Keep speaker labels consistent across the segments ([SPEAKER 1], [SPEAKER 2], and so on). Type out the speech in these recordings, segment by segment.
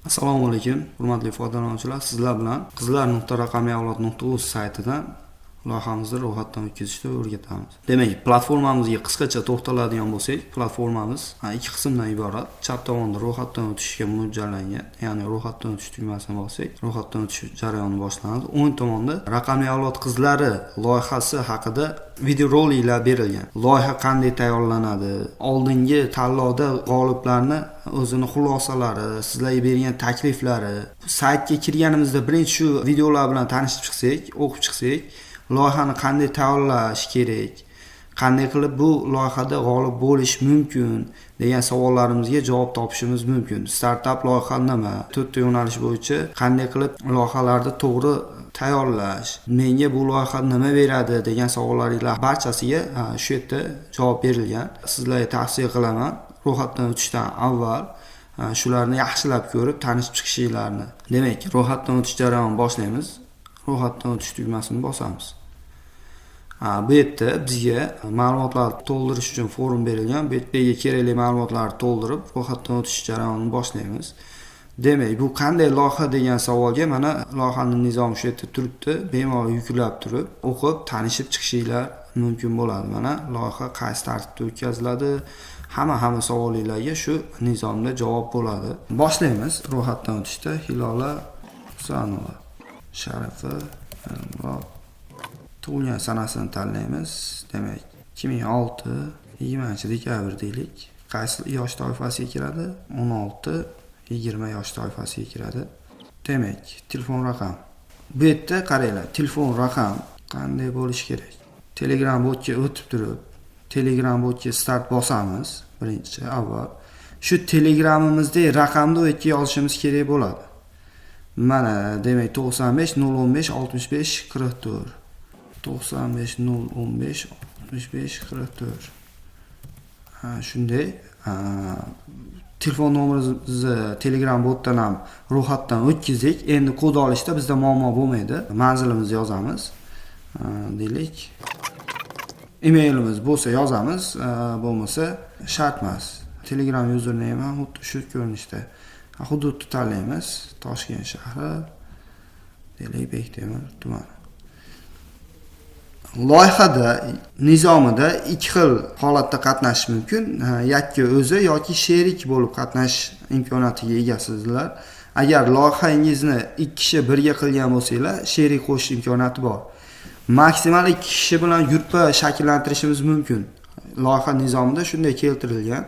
[SPEAKER 1] Assalomu alaykum, hurmatli foydalanuvchilar. Sizlar bilan qizlar.raqamliavlod.uz saytidan loyihamizni ro'yxatdan o'tkazishni o'rgatamiz. Demak, platformamizga qisqacha to'xtaladigan bo'lsak, platformamiz ikki qismdan iborat. Chap tomonda ro'yxatdan o'tishga mo'ljallangan, ya'ni ro'yxatdan o'tish tugmasini bossak, ro'yxatdan o'tish jarayoni boshlanadi. O'ng tomonda Raqamli avlod qizlari loyihasi haqida videoroliklar berilgan. Loyiha qanday tayyorlanadi, oldingi tanlovda g'oliblarni o'zini xulosalari, sizlarga bergan takliflari. Saytga kirganimizda birinchi shu videolar bilan tanishib chiqsak, o'qib chiqsak, loyihani qanday tayyorlash kerak, qanday qilib bu loyihada g'olib bo'lish mumkin degan savollarimizga javob topishimiz mumkin. Startap loyiha nima? To'rtta yo'nalish bo'yicha qanday qilib loyihalarni to'g'ri tayyorlash, menga bu loyiha nima beradi degan savollaringlar barchasiga shu yerda javob berilgan. Sizlarga tavsiya qilaman, ro'yxatdan o'tishdan avval shularni yaxshilab ko'rib, tanishib chiqishinglarni. Demak, ro'yxatdan o'tish jarayonini boshlaymiz. Ro'yxatdan o'tish tugmasini bosamiz. Bu yerda bizga ma'lumotlar to'ldirish uchun form berilgan. Bu yerga kerakli ma'lumotlarni to'ldirib, ro'yxatdan o'tish jarayonini boshlaymiz. Demak, bu qanday loyiha degan savolga mana loyihaning nizomi shu yerda turibdi. Bemalol yuklab turib, o'qib, tanishib chiqishinglar mumkin bo'ladi. Mana loyiha qaysi tartibda o'tkaziladi, hamma savollarga shu nizomda javob bo'ladi. Boshlaymiz ro'yxatdan o'tishda. Hilola Husanova, Sharifa Elmurod, tug'ilgan sanasini tanlaymiz. Demak, 2006 20 dekabr deylik. Qaysi yosh toifasiga kiradi? 16-20 yosh toifasiga kiradi. Demak, telefon raqam. Bu yerda qaranglar, telefon raqam qanday bo'lishi kerak? Telegram botga o'tib turib, Telegram botga start bosamiz birinchi avval. Shu Telegramimizdagi raqamni u yerga yozishimiz kerak bo'ladi. Mana, demak, 95 015 65 44. 95 015 65 44. Ha, shunday. Telefon nomerimizni Telegram botdan ham ro'yxatdan o'tkazdik. Endi kod olishda bizda muammo bo'lmaydi. Manzilimizni yozamiz. Deylik. Emailimiz bo'lsa yozamiz, bo'lmasa shart emas. Telegram username ham xuddi shu ko'rinishda. Hududni tanlaymiz. Toshkent shahri, deylik, Bektemir tumani. Loyihada nizomida ikki xil holatda qatnashish mumkin. Yakka o'zi yoki sherik bo'lib qatnashish imkoniyatiga egasizlar. Agar loyihangizni ikki kishi birga qilgan bo'lsanglar, sherik qo'shish imkoniyati bor. Maksimal ikki kishi bilan gruppa shakllantirishimiz mumkin. Loyiha nizomida shunday keltirilgan.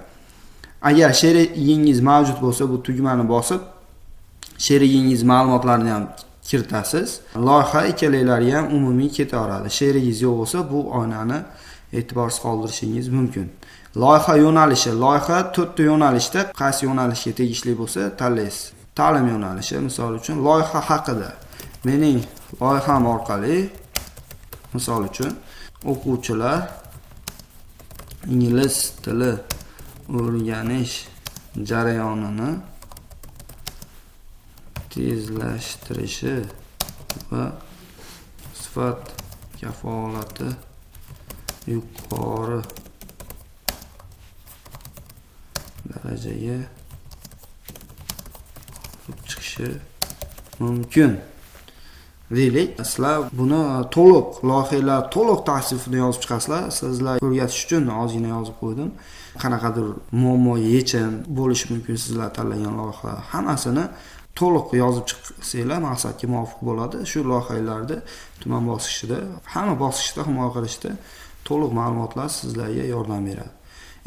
[SPEAKER 1] Agar sherigingiz mavjud bo'lsa, bu tugmani bosib, sherigingiz ma'lumotlarini ham kiritasiz. Loyiha ikkalanglarga ham umumiy ketaveradi. Sherigingiz yo'q bo'lsa, bu oynani e'tiborsiz qoldirishingiz mumkin. Loyiha yo'nalishi, loyiha to'rtta yo'nalishda, qaysi yo'nalishga tegishli bo'lsa tanlaysiz. Ta'lim yo'nalishi, misol uchun, loyiha haqida. Mening loyiham orqali, misol uchun, o'quvchilar ingliz tili o'rganish jarayonini tezlashtirishi va sifat kafolati yuqori darajaga olib chiqishi mumkin. Deylik, sizlar buni to'liq loyihalar to'liq tavsifini yozib chiqasizlar. Sizlar o'rgatish uchun ozgina yozib qo'ydim. Qanaqadir muammo yechim bo'lishi mumkin sizlar tanlagan loyiha. Hammasini to'liq yozib chiqsanglar maqsadga muvofiq bo'ladi. Shu loyihalarda tuman bosqichida, hamma bosqichda himoya qilishda to'liq ma'lumotlar sizlarga yordam beradi.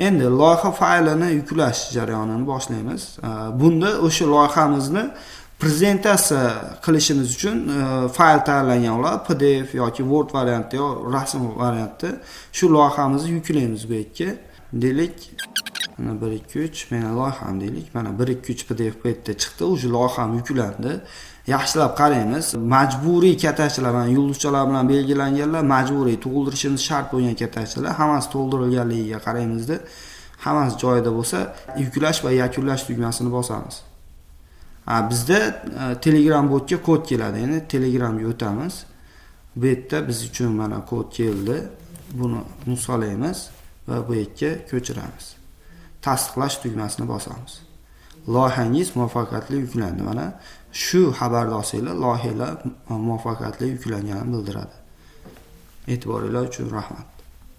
[SPEAKER 1] Endi loyiha faylini yuklash jarayonini boshlaymiz. Bunda o'sha loyihamizni prezentatsiya qilishimiz uchun fayl tayyorlangan ular PDF yoki Word variantda yo rasm variantda shu loyihamizni yuklaymiz bu yerga. Deylik, mana 1 2 3 meni loyiham deylik. Mana 1 2 3 PDF bu yerda chiqdi. O'sha loyiham yuklandi. Yaxshilab qaraymiz. Majburiy katakchalar, mana yulduzchalar bilan belgilanganlar majburiy to'ldirishimiz shart bo'lgan katakchalar, hammasi to'ldirilganligiga qaraymizda. Hammasi joyida bo'lsa, yuklash va yakunlash tugmasini bosamiz. Bizda Telegram botga kod keladi. Endi Telegramga o'tamiz. Bu yerda biz uchun mana kod keldi. Buni nusxalaymiz va bu yerga ko'chiramiz. Tasdiqlash tugmasini bosamiz. Loyihangiz muvaffaqiyatli yuklandi. Mana shu xabarni olsanglar, loyihalar muvaffaqiyatli yuklanganini bildiradi. E'tiboringlar uchun rahmat.